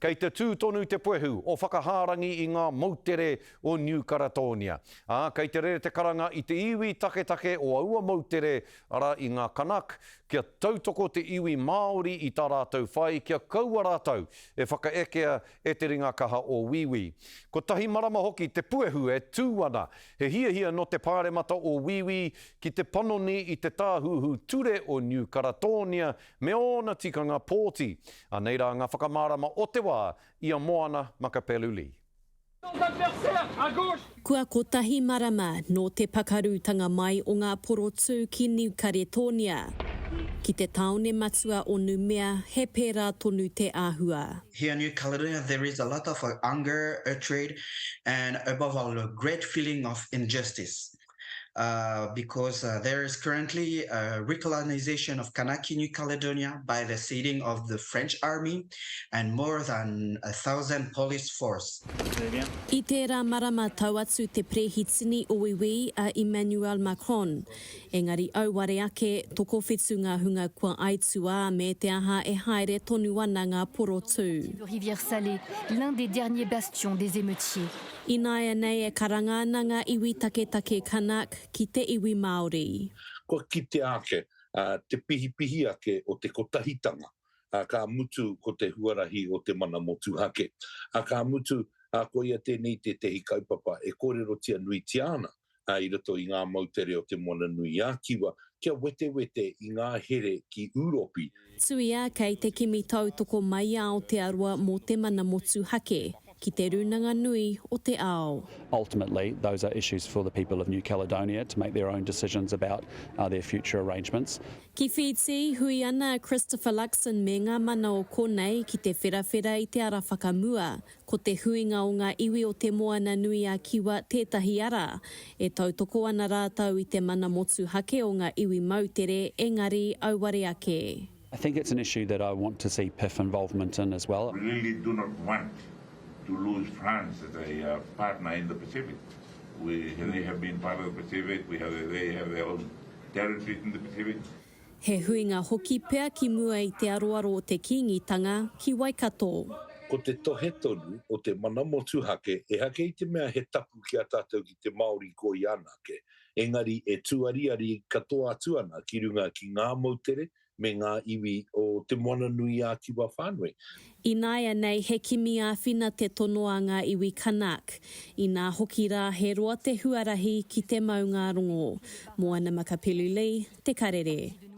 Kei te tū tonu te puehu o Whakahārangi i ngā moutere o Niu Karatōnia, ā, kei te rere te karanga i te iwi taketake o aua moutere, arā i ngā Kanak, kia tautoko te iwi Māori i tā rātou whai kia kaua rātou e whakaekea e te ringa kaha o Wīwī. Kotahi marama hoki te puehu e tū ana, he hiahia nō te Pāremata o Wīwī ki te panoni i te tāhuhu ture o Niu Karatōnia me ōna tikanga pōti. Anei rā ngā whakamārama o te wā i a Moana Makapelu Lee. Kua kotahi marama nō te pakarūtanga mai o ngā porotū ki Niu Karetōnia. Ki te tāone matua o Numea he pērā tonu te āhua. Here in New Caledonia there is a lot of anger, hatred and above all a great feeling of injustice. because there is currently a recolonization of Kanaki New Caledonia by the seeding of the French army and more than 1,000 police force. I tērā marama tau atu te Perehitini o Wiwī a Emmanuel Macron. Engari auare ake, tokowhitu ngā hunga kua aituā me te aha e haere tonu ana ngā porotū. Rivière-Salée, l'un des derniers bastions des émeutiers. Ināianei e karanga ana ngā iwi taketake Kanak ki te iwi Māori. Kua kitea ake te pihipihi ake o te kotahitanga, ka mutu ko te huarahi o te mana motuhake. Ka mutu, koia tēnei tētehi kaupapa e kōrerotia nuitia ana i roto i ngā moutere o Te Moana-nui-a-Kiwa kia wetewete i ngā here ki Ūropi. Tuia, kei te kimi tautoko mai a Aotearoa mō te mana motuhake ki Te Rūnanga Nui o te Ao. Ultimately, those are issues for the people of New Caledonia to make their own decisions about their future arrangements. Ki Whītī, hui ana a Christopher Luxon me ngā mana o konei ki te wherawhera i te ara whakamua Ko te huinga o ngā iwi o Te Moana-nui-a-Kiwa tētahi ara. E tautoko ana rātou i te mana motuhake o ngā iwi moutere, engari auare ake. I think it's an issue that I want to see PIF involvement in as well. We really do not want to lose France as a partner in the Pacific. We, they have been part of the Pacific, we have, they have their own territories in the Pacific. He huinga hoki pea ki mua i te aroaro o te Kīngitanga ki Waikato. Ko te tohe tonu o te mana motuhake ehake i te mea he tapu ki a tātou ki te Māori koia anake, engari e tūariari katoa atu ana ki runga ki ngā moutere me ngā iwi o Te Moana-nui-ā-Kiwa whānui. Ināianei he kimi āwhina te tono a ngā iwi Kanak, inā hoki rā he roa te huarahi ki te maungārongo. Moana Makapelu Lee, Te Karere.